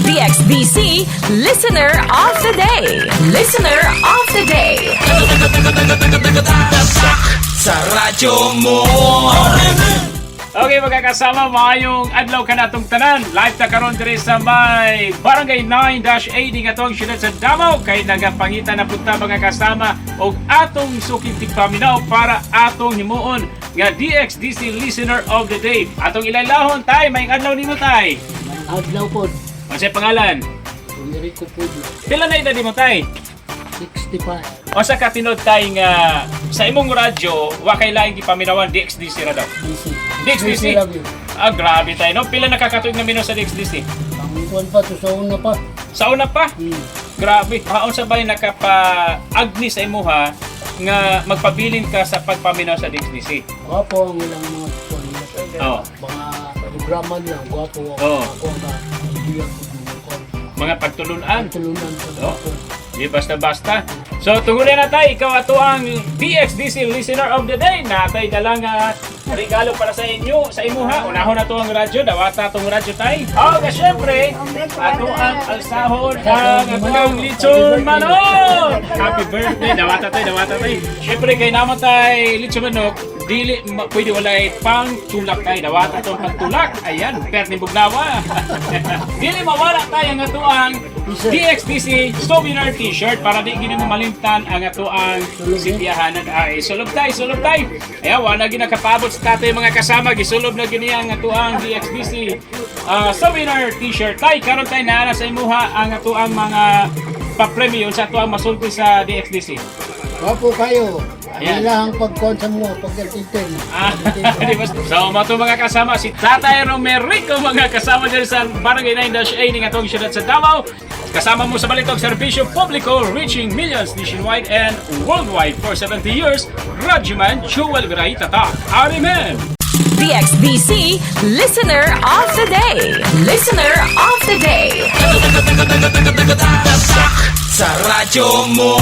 DXDC Listener of the Day. Listener of the Day. Sa radyo mo. Okay, magkakasama, maayong adlaw kanatong tanan. Live ta karon diri sa may Barangay 9-80 nga atong syudad sa Davao kay nagapangita na punta, mga kasama, og atong suking tigpaminaw para atong himuon nga DXDC Listener of the Day. Atong ilaylahon. Tay, maayong adlaw nimo, tay. Adlaw po. Unsay pangalan? Enrico Pueblo. Pila na edad nimo, tay? 65. Unsa ka tinuod, tay, nga sa imong radyo wa kay laing gipaminawan, DXDC ra daw? DC. DXDC? Love you. Ah, grabe tayo, no? Pila nakakatuig na minaw sa DXDC? Ang kuwan pa, to sa una pa. Sa una pa? Grabe. Unsa ba yung nakapa-agni sa imuha nga magpabilin ka sa pagpaminaw sa DXDC? Gwapo ang ilang mga kuwan nila. Mga programa nila, gwapo ang ako nga idea ko mga kuwan. Mga pagtulunan. Tulunan sa kuwan. Di basta-basta. So, tungod na tayo, ikaw ato ang DXDC Listener of the Day. Natay dalang regalo para sa inyo, sa imuha. Unahon na to ang radyo, dawata tong radyo, tay. Oh, ka syempre, ato ang alsahon ang ato ang litson manok. Happy birthday, dawata tay, dawata tay. Syempre, kay naman tay litson manok, dili pwede walay pang tulak, tay. Dawata tong pagtulak. Ayan, pert ni Bugnawa. Dili mawala tayo ang ato ang DXDC souvenir t-shirt para di gini mo malimtan ang ato ang sitiyahanan. Ay, sulob tay, sulob tay. Ayan, wala ginakapabot sa tatay, mga kasama. Gisulob na gini ang ato ang DXDC souvenir t-shirt. Tay, karon tay naa na sa imuha ang ato ang mga papremyo sa ato ang masulti sa DXDC. Gwapo kayo. Ayan. Ang ilahang pagkuwan sa mga pagkaltitin. Ah, di ba? So, mga mga kasama, si Tatay Romerico, mga kasama dyan sa Barangay 9-A ng atong syudad sa Davao. Kasama mo sa Balitog Serbisyo Publiko, reaching millions nationwide and worldwide for 70 years, Radyoman Jewel Viray Tatak. Arimen! DXDC Listener of the Day. Listener of the Day. Sa radyo mo.